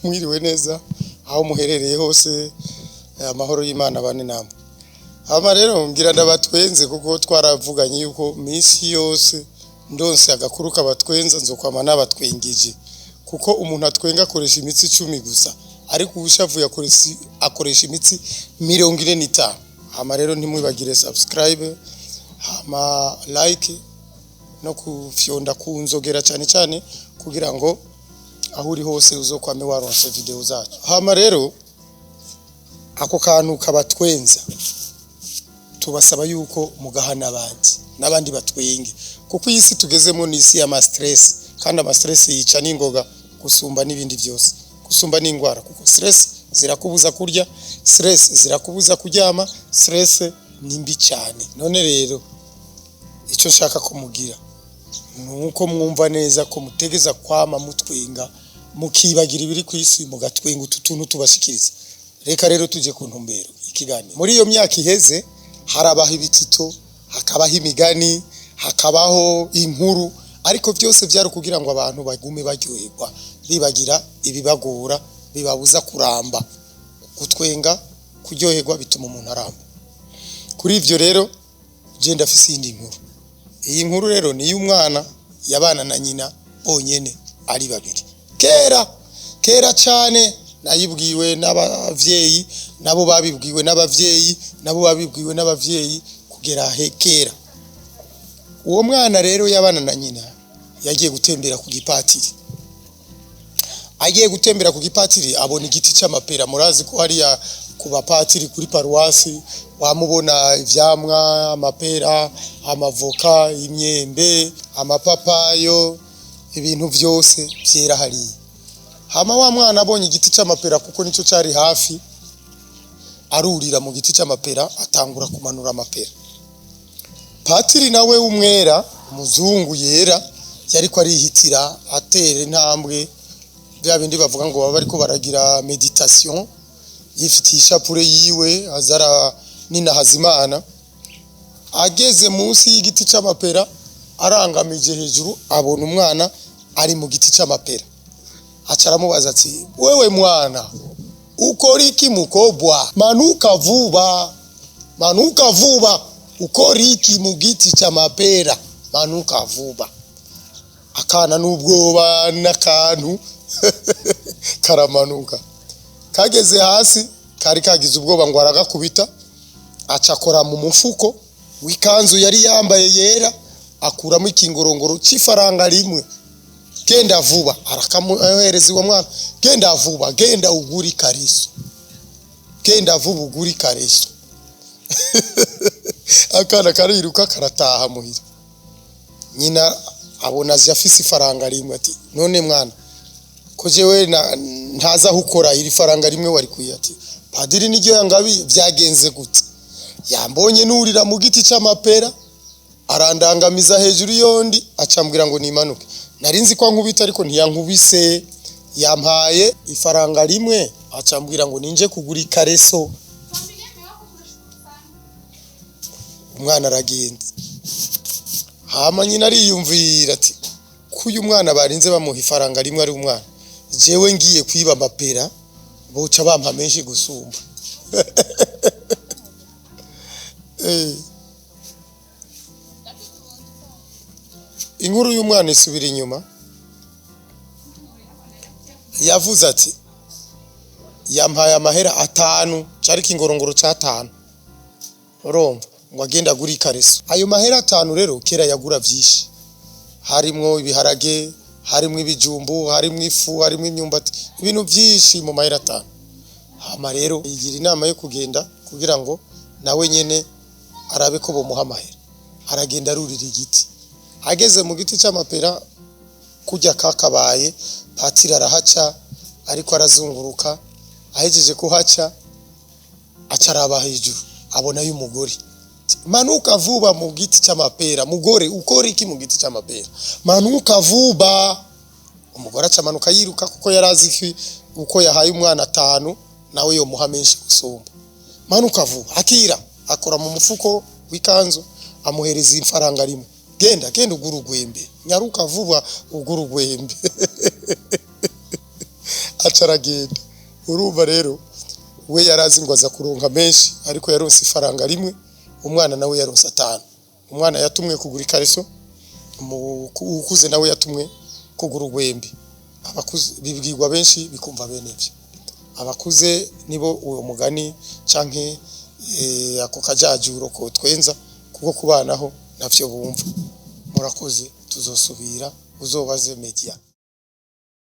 Mwiriwe neza aho muherereye hose, amahoro y'Imana bane namwe. Hama rero ngira ndabatwenze kuko twaravuganye yuko minsi yose ndonse agakuru kabatwenza nzokwama nabatwengije, kuko umuntu atwenga akoresha imitsi 10 gusa, ariko ubushavuye akoresha imitsi 45. Hama rero ntimwibagire subscribe, hama like no kufyonda kunzogera cyane cyane kugira ngo aho uri hose uzokwame waronse video zacu. Hama rero ako kantu kabatwenza tubasaba yuko mugahana abandi n'abandi batwenge, kuko iyi si tugezemo ni isi y'ama stress, kandi ama stress yica n'ingoga gusumba n'ibindi byose, gusumba n'ingwara, kuko stress zirakubuza kurya, stress zirakubuza kuryama, stress ni mbi cyane. None rero icyo nshaka kumugira nuko mwumva neza ko mutegeza kwama mutwenga, mukibagira ibiri ku isi, mugatwenga utu tuntu tubashikiriza. Reka rero tuje ku ntumbero ikiganiro. Muri iyo myaka iheze harabaho ibitito, hakabaho imigani, hakabaho inkuru, ariko byose byari kugira ngo abantu bagume baryoherwa, bibagira ibibagora bibabuza kuramba. Gutwenga, kuryoherwa bituma umuntu aramba. Kuri ivyo rero je ndafise iyindi nkuru. Iyi nkuru rero ni y'umwana yabana na nyina bonyene ari babiri. Kera kera cyane nayibwiwe n'abavyeyi, nabo babibwiwe n'abavyeyi, nabo babibwiwe n'abavyeyi kugera he kera. Uwo mwana rero yabana na nyina yagiye gutembera ku gipatiri. Agiye gutembera ku gipatiri abona igiti c'amapera. Murazi ko hariya ku bapatiri kuri paruwasi wamubona ivyamwa, amapera, amavoka, imyembe, amapapayo, ibintu vyose vyera hariya. Hama wa mwana abonye igiti c'amapera kuko nico cari hafi, arurira mu giti c'amapera atangura kumanura amapera. Patiri nawe w'umwera, umuzungu yera, yariko arihitira atera intambwe, bya bindi bavuga ngo baba bariko baragira meditation, yifitiye ishapure yiwe azara nina Hazimana. Ageze munsi y'igiti c'amapera arangamije hejuru abona umwana ari mu giti c'amapera. Aca aramubaza ati, wewe mwana ukora iki mukobwa? Manuka vuba, manuka vuba, ukora iki mu giti c'amapera? Manuka vuba. Akana n'ubwoba n'akantu karamanuka. Kageze hasi kari kagize ubwoba ngo aragakubita, acakora mu mufuko w'ikanzu yari yambaye yera, akuramo ikingorongoro c'ifaranga rimwe. Genda vuba, arakamuhereza uwo mwana. Genda vuba, genda ugura ikariso, genda vuba ugura ikariso. Akana kariruka karataha muhira. Nyina abona aje afise ifaranga rimwe, ati none mwana ko jewe ntaza aho ukora iri faranga rimwe wari kuye? Ati padiri niryo yangabiye, byagenze gute? Yambonye nurira mu giti c'amapera arandangamiza hejuru yondi, acambwira ngo nimanuke. Nari nzi ko ankubita ariko ntiyankubise, yampaye ifaranga rimwe acambwira ngo ninje kugura ikareso. Umwana aragenda. Hama nyina ariyumvira ati kuyu mwana barinze bamuha ifaranga rimwe ari umwana, jewe ngiye kwiba amapera boca bampa menshi gusumba. Inkuru y'umwana isubira inyuma. Yavuze ati yampaye amahera 5, cari kingorongoro ca 5, urumva ngo agenda agura ikareso. Ayo mahera 5 rero kera yagura vyinshi, harimwo ibiharage, harimwo ibijumbu, harimwo ifu, harimwo imyumbati, ibintu vyinshi mu mahera 5. Hama rero yigira inama yo kugenda kugira ngo nawe nyene arabe ko bomuha amahera. Aragenda arurira igiti. Ageze mu giti c'amapera kurya kakabaye, patiri arahaca ariko arazunguruka. Ahejeje kuhaca aca araba hejuru abona y'umugore. Manuka vuba mu giti c'amapera, mugore ukora iki mu giti c'amapera? Manuka vuba. Umugore aca amanuka yiruka kuko yarazi uko yahaye umwana 5 nawe yomuha menshi gusumba. Manuka vuba, akira akora mu mufuko w'ikanzu amuhereza ifaranga rimwe. Genda genda ugura urwembe, nyaruka vuba ugura urwembe. Aca aragenda. Urumva rero we yarazi ngo aza kuronka menshi, ariko yaronse ifaranga rimwe, umwana nawe yaronse 5. Umwana yatumwe kugura ikareso, ukuze nawe yatumwe kugura urwembe. Abakuze bibwirwa benshi bikumva bene ivyo. Abakuze nibo uwo mugani canke ako kajajuro ko twenza, kuko kubanaho ntavyo bumva. Murakoze, tuzosubira, uzobaze media.